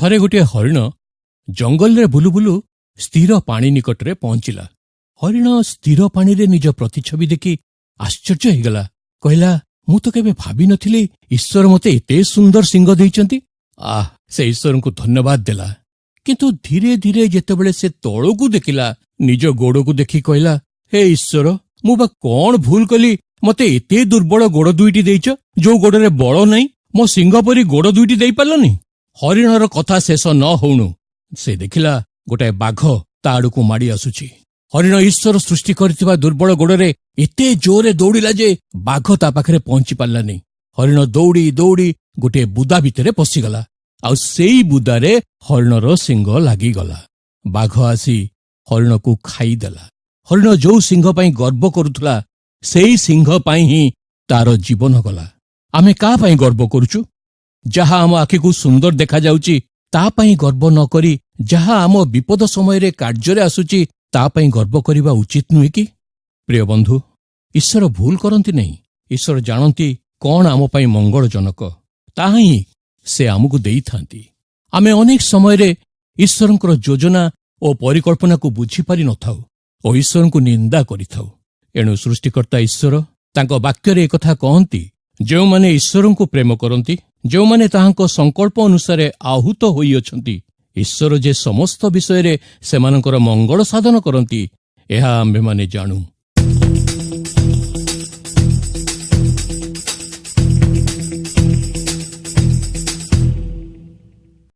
ଥରେ ଗୋଟିଏ ହରିଣ ଜଙ୍ଗଲରେ ବୁଲୁ ବୁଲୁ ସ୍ଥିର ପାଣି ନିକଟରେ ପହଞ୍ଚିଲା। ହରିଣ ସ୍ଥିର ପାଣିରେ ନିଜ ପ୍ରତିଛବି ଦେଖି ଆଶ୍ଚର୍ଯ୍ୟ ହେଇଗଲା। କହିଲା, ମୁଁ ତ କେବେ ଭାବିନଥିଲି ଈଶ୍ୱର ମୋତେ ଏତେ ସୁନ୍ଦର ଶିଙ୍ଗ ଦେଇଛନ୍ତି। ଆଃ, ସେ ଈଶ୍ୱରଙ୍କୁ ଧନ୍ୟବାଦ ଦେଲା। କିନ୍ତୁ ଧୀରେ ଧୀରେ ଯେତେବେଳେ ସେ ତଳକୁ ଦେଖିଲା, ନିଜ ଗୋଡ଼କୁ ଦେଖି କହିଲା, ହେ ଈଶ୍ୱର, ମୁଁ ବା କଣ ଭୁଲ କଲି, ମତେ ଏତେ ଦୁର୍ବଳ ଗୋଡ଼ ଦୁଇଟି ଦେଇଛ, ଯୋଉ ଗୋଡ଼ରେ ବଳ ନାହିଁ? ମୋ ଶିଙ୍ଗ ପରି ଗୋଡ଼ ଦୁଇଟି ଦେଇପାରିଲନି? ହରିଣର କଥା ଶେଷ ନ ହଉଣୁ ସେ ଦେଖିଲା ଗୋଟାଏ ବାଘ ତା ଆଡ଼କୁ ମାଡ଼ି ଆସୁଛି। ହରିଣ ଈଶ୍ୱର ସୃଷ୍ଟି କରିଥିବା ଦୁର୍ବଳ ଗୋଡ଼ରେ ଏତେ ଜୋରରେ ଦୌଡ଼ିଲା ଯେ ବାଘ ତା ପାଖରେ ପହଞ୍ଚି ପାରିଲାନି। ହରିଣ ଦୌଡ଼ି ଦୌଡ଼ି ଗୋଟିଏ ବୁଦା ଭିତରେ ପଶିଗଲା ଆଉ ସେଇ ବୁଦାରେ ହରିଣର ଶିଙ୍ଗ ଲାଗିଗଲା। ବାଘ ଆସି ହରିଣକୁ ଖାଇଦେଲା। ହରିଣ ଯୋଉ ଶିଙ୍ଗ ପାଇଁ ଗର୍ବ କରୁଥିଲା, ସେଇ ଶିଙ୍ଗ ପାଇଁ ହିଁ ତାର ଜୀବନ ଗଲା। ଆମେ କାହା ପାଇଁ ଗର୍ବ କରୁଛୁ? ଯାହା ଆମ ଆଖିକୁ ସୁନ୍ଦର ଦେଖାଯାଉଛି ତା ପାଇଁ ଗର୍ବ ନ କରି ଯାହା ଆମ ବିପଦ ସମୟରେ କାର୍ଯ୍ୟରେ ଆସୁଛି, ତା ପାଇଁ ଗର୍ବ କରିବା ଉଚିତ ନୁହେଁ କି? ପ୍ରିୟ ବନ୍ଧୁ, ଈଶ୍ୱର ଭୁଲ କରନ୍ତି ନାହିଁ। ଈଶ୍ୱର ଜାଣନ୍ତି କଣ ଆମ ପାଇଁ ମଙ୍ଗଳଜନକ, ତାହା ହିଁ ସେ ଆମକୁ ଦେଇଥାନ୍ତି। ଆମେ ଅନେକ ସମୟରେ ଈଶ୍ୱରଙ୍କର ଯୋଜନା ଓ ପରିକଳ୍ପନାକୁ ବୁଝିପାରି ନଥାଉ ଓ ଈଶ୍ୱରଙ୍କୁ ନିନ୍ଦା କରିଥାଉ। ଏଣୁ ସୃଷ୍ଟିକର୍ତ୍ତା ଈଶ୍ୱର ତାଙ୍କ ବାକ୍ୟରେ ଏକଥା କହନ୍ତି, ଯେଉଁମାନେ ଈଶ୍ୱରଙ୍କୁ ପ୍ରେମ କରନ୍ତି, ଯେଉଁମାନେ ତାହାଙ୍କ ସଂକଳ୍ପ ଅନୁସାରେ ଆହୁତ ହୋଇଅଛନ୍ତି, ଈଶ୍ୱର ଯେ ସମସ୍ତ ବିଷୟରେ ସେମାନଙ୍କର ମଙ୍ଗଳ ସାଧନ କରନ୍ତି, ଏହା ଆମ୍ଭେମାନେ ଜାଣୁ।